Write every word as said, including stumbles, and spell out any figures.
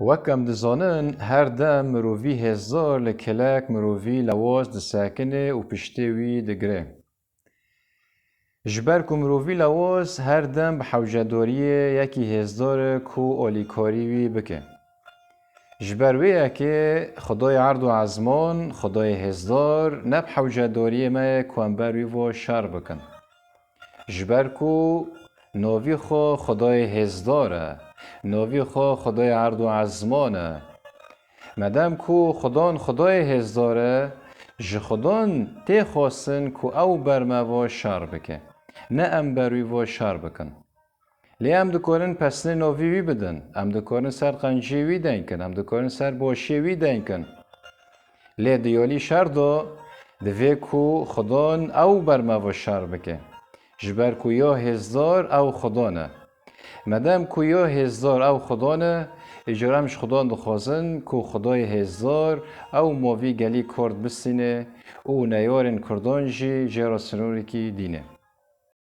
Wek em dizanin, her dem mirovî hêzdar li kelek mirovî lewaz disekine û piştê wî digire. Ji ber ku mirovî lewaz her dem bi hewcedariyê yekî hêzdar e ku alîkarî wî bike. Ji ber wê yekê Xwedayê erd û ezman, Xwedayê hêzdar, ne bi hewcedariyê me ye ku em ber wî ve şer bikin. Ji ber ku navî xwe Xwedayê hêzdar e, navî xwe Xwedayê erd û ezman e. Medem ku Xudan Xwedayê hêzdar e, ji Xudan tê xwestin ku ew ber me ve şer bike. Ne em ber wî ve şer bikin. Lê em dikarin pesnê navî wî bidin, em dikarin ser qenciyê wî deyn kin, em dikarin ser başiyê wî deyn kin. Lê di yalî şer de divê ku Xudan ew ber me ve şer bike. Ji ber ku ya hêzdar ew Xudan e. Medem ku ya hêzdar ew Xudan e, îcar em ji Xudan dixwazin ku Xwedayê hêzdar ew mavî gelî Kurd bistîne û neyarên Kurdan jî jê re sinorekî dîne.